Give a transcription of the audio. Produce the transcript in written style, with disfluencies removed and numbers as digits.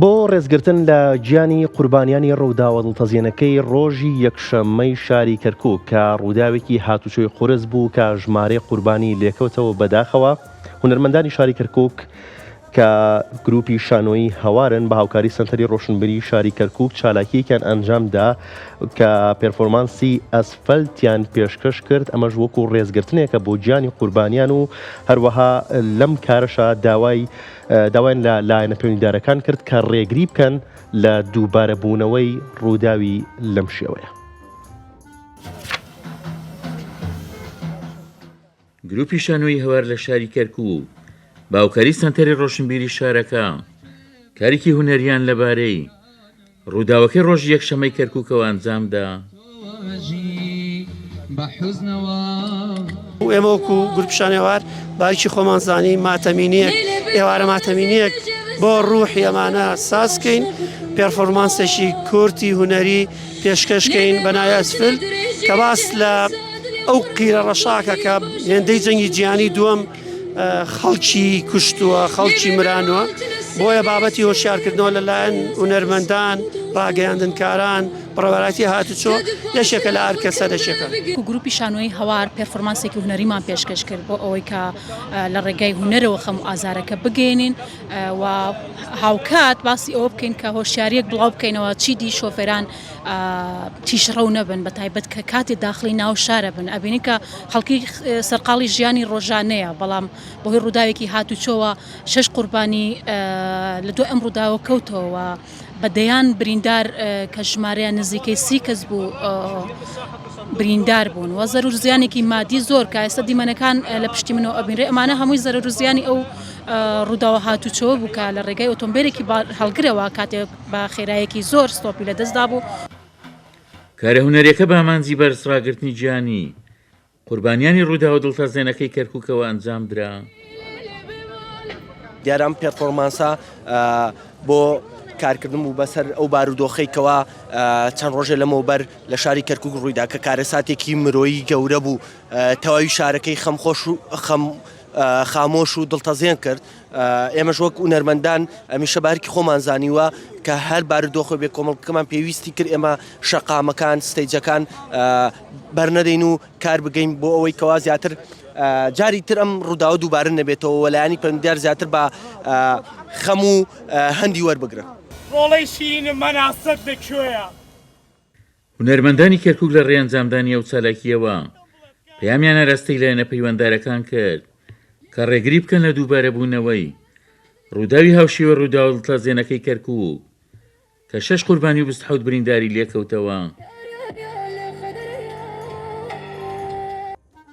بۆ ڕێزگرتن لە گیانی قوربانیانی ڕووداوە دڵتەزێنەکەی ڕۆژی یەکشەممەی شاری کەرکوک کە ڕووداوێکی هاتوچۆی قورس بوو کە ژمارەی قوربانی لێکەوتەوە بەداخەوە هونەرمەندانی شاری کەرکوک کە گروپی شانۆیی هەوارن بە هاوکاری سەنتەری ڕۆشنبیری شاری کەرکوک چالاکیەکیان ئەنجامدا کە پێرفۆرمانسی ئەسفەلتیان پێشکەش کرد ئەمەش وەکو ڕێزگرتنێکە بۆ گیانی قوربانیان و هەروەها لەم کارەشا داوای داوایان لە لایەنە پەیوەندیدارەکان کرد کە ڕێگری بکەن لە دووبارەبوونەوەی ڕووداوی لەم شێوەیە. گروپی شانۆیی هەوار لە شاری کەرکوک بە هاوکاری سەنتەری ڕۆشنبیری شارەکە کارێکی هونەریان لەبارەی ڕووداوەکەی ڕۆژی یەکشەممەی کەرکوکەوە ئەنجامدا. ئێمە وەکو گروپی شانۆی هەوار باوکی خۆمان زانی ماتەمینیەک ئێوارە ماتەمینیەک بۆ ڕوحی ئەمانە سازکەین پێرفۆرمانسێکی کورتی هونەری پێشکەشکەین بە ناوی ئەسفل کە باس لە ئەو قیرە ڕەشاکە کە هێندەی جەنگی جیهانی دووەم خەڵکی کوشتووە خەڵکی مرانوە بۆیە بابەتی هۆشیارکردنەوە لەلایەن هونەرمەندان ڕاگەیاندنکاران بەڕێوەبەرایەتی هاتوچۆ یەکێکە لە ئەرکە سەرەکیەکان. گروپی شانۆیی هەوار پێرفۆرمانسێکی هونەریمان پێشکەش کرد بۆ ئەوەی کە لە ڕێگای هونەرەوە خەم و ئازارەکە بگەیەنین و هاوکات باسی ئەوە بکەین کە هۆشیاریەک بڵاو بکەینەوە چیدی شۆفێران تیژڕەو نەبن بە تایبەت کە کاتێ داخلی ناو شارە بن ئەبینین کە خەڵکی سەرقاڵی ژیانی ڕۆژانەیە بەڵام بەهۆی ڕووداوێکی هاتوچۆوە شەش قوربانی لە دوای ئەم ڕووداوە کەوتەوە بە دەیان بریندار کە ژمارەیان نزیکەی سی کەس بوو بریندار بوون و زەرور زیانێکی مادی زۆر کە ئێستا دیمەنەکان لە پشتی منەوە ئەبینرێ ئەمانە هەمووی زەرەر و زیانی ئەو ڕووداوە هاتوچۆ بوو کە لە ڕێگای ئۆتۆمبیلێکی هەڵگرەوە کاتێک بە خێرایەکی زۆر ستۆپی لەدەستدا بوو. کارە هونەریەکە بە ئامانجی بەرز ڕاگرتنی گیانی قوربانیانی ڕووداوە دڵتەزێنەکەی کەرکوکەوە ئەنجامدرا. دیارە ئەم پێرفۆرمانسە بۆ کارکردن بوو بەسەر ئەو بارودۆخەی کەوا چەند ڕۆژێ لەمەوبەر لە شاری کەرکک ڕوویدا کە کارەساتێکی مرۆیی گەورە بوو تەواوی شارەکەی خەمخۆش و خەم خامۆش و دڵتەزێن کرد ئێمەش وەک هونەرمەندان ئەمیشە بارکی خۆمان زانیوە کە هەر بارودۆخە بێ کۆمەڵکەمان پێویستی کرد ئێمە شەقامەکان ستەیجەکان بەرنەدەین و کار بگەین بۆ ئەوەی کەوا زیاتر جاری تر ئەم ڕووداوە دووبارە نەبێتەوە وەلایانی پەیوەندیدار زیاتر بە خەم و هەندی وەربگرن. ڕۆڵەی شیرینم مەناسەت لە کوێیە؟ هونەرمەندانی کەرکوک لە ڕێی ئەنجامدانی ئەو چالاکییەوە پەیامیان ئاراستەی لایەنە پەیوەندارەکان کرد کە ڕێگری بکەن لە دووبارەبوونەوەی ڕووداوی هاوشێوەی ڕووداوە دڵتەزێنەکەی کەرکوک کە شەش قوربانی و 27 برینداری لێکەوتەوە.